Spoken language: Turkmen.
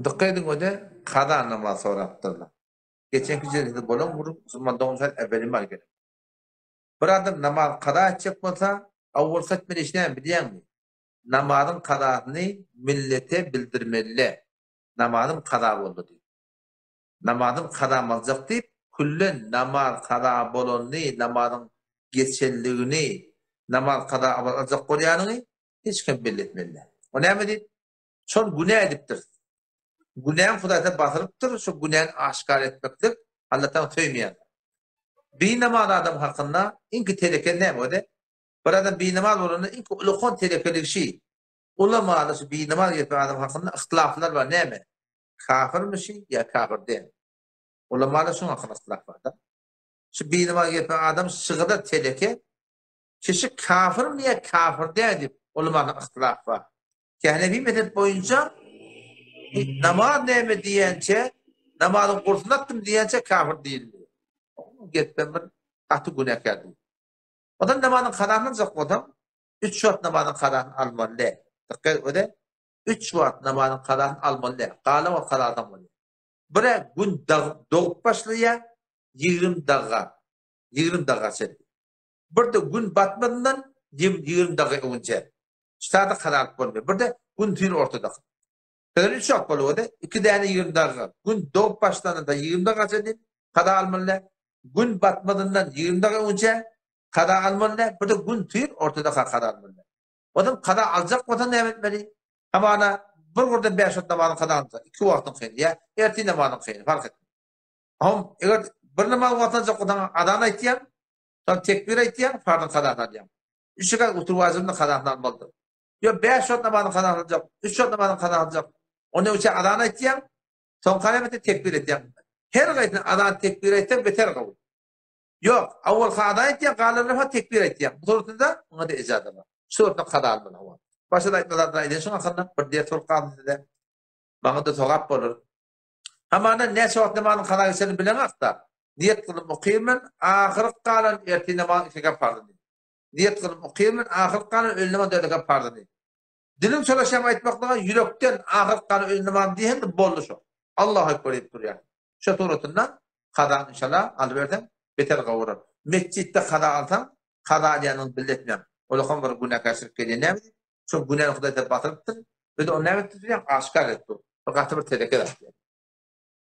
Dykgat ediň öde kaza namaz sorapdyrlar. Geçenki jelsede bolan gürrüň musulman dogan şaýat äwweli mal gerek. Bir adam namaz kaza etjek bolsa, awwalky etmeli işi näme bilýäňmi? Namazyň kazasyny millete bildirmeli. Namazym kaza boldy diýip. Namazym kaza boljak diýip, küllen namaz kaza bolanyny, namazyň geçenligini, namaz kaza aljak bolýanyňy hiç kim belli etmeli däl. O näme diýip? Şol günä edipdir. Günäň Hudaýda basylypdyr, şo günäni aşgär etmeklik Allatagala söýmeýär. Binamaz adam hakynda iňki teleke näme özi? Bir adam binamaz bolanda iňki ulakan telekeligi şi. Ulamada şu binamaz geçen adam hakynda yhtylaflar bar näme? Kafirmi şi ýa kafir däl? Ulamada şuň hakynda yhtylaf bar-da. Şu binamaz geçen adam şygyda teleke, kişi kafirmi ýa kafir däl diýip ulamada yhtylaf bar. Henefi mezhep boýunça namaz näme diýençe, namazyň gursuny atdym diýençe kafir diýildi. Gepden bir gaty günäkär diýdi. Ondan namazyň kazasyny aljak bolsaň, üç wagt namazyň kazasyny almaly däl. Dikkat öde, üç wagt namazyň kazasyny almaly däl. Galan wagt kaza alsaň bolýar. Bire gün dogup başlaýar, 20 daga, 20 daga çenli. Bir-de gün batmazyndan 20 daga öňünçä. Ştada karar alyp bolmaýar. Birde gün tüýr ortada. Bizler üç wagt bolýar-da, iki däne 20 dagyga. Gün dogup başlananda 20 dagyga çenli kaza almaly. Gün batmazyndan 20 dagyga öňçe kaza almaly. Birde gün tüýr ortada kaza almaly. Odan kaza aljak bolsa näme etmeli? Hamana bir gurdan 5 wagt namazyň kaza alsa, iki wagtyň kyn ýa ertir namazyň kyn, fark etmez. Hom, eger bir namaz wagtyny aljak bolsaň, azan aýtýaň, soň tekbir aýtýaň, farzyň kazasyny alýaň. Üç rekat witir wajybyny kazasyny almalydyr. Ýok, bäş wagt namazyň kazasyny aljak, üç wagt namazyň kazasyny aljak. Ondan üçe azan aýtýaň, soňky aýatda tekbir aýtýaň. Her gaýsyny azan tekbir aýtsaň beter gowy. Ýok, awalky azan aýtýaň, galanlary ha tekbir aýtýaň. Bu suratda muňa-da ijaza bar. Şu suratda kaza almaly hawa. Başga-da aýtma zatlar aýdaýyn şuň hakynda bir ders bolup galsyn size. Maňa-da sogap bolar. Hamana näçe wagt namazyň kaza geçenini bileňok-da. Niýet kylyp okyrman, ahyry galan ertir namazyň iki rekat parzyny. Niýet kylyp okyrman, ahyrky galan öýle namaz dört rekat parzyny. Diliň çolaşýam aýtmaklyga ýürekden ahyrky galan öýle namazyny diýseň-de boldy şo. Allahu ekber diýip durýar. Şo suratynda kaza inşallah alyberseň beter gowy bolar. Metjitde kaza alsaň, kaza alýanyňy billetmäň. Olakan bir günäkärçilik gelýär näme diýip, şo günäni Hudaý tarapy basyrypdyr. Biz ony näme etdik diýýäň, aşgär edip dur. Bu gaty bir teleke zat.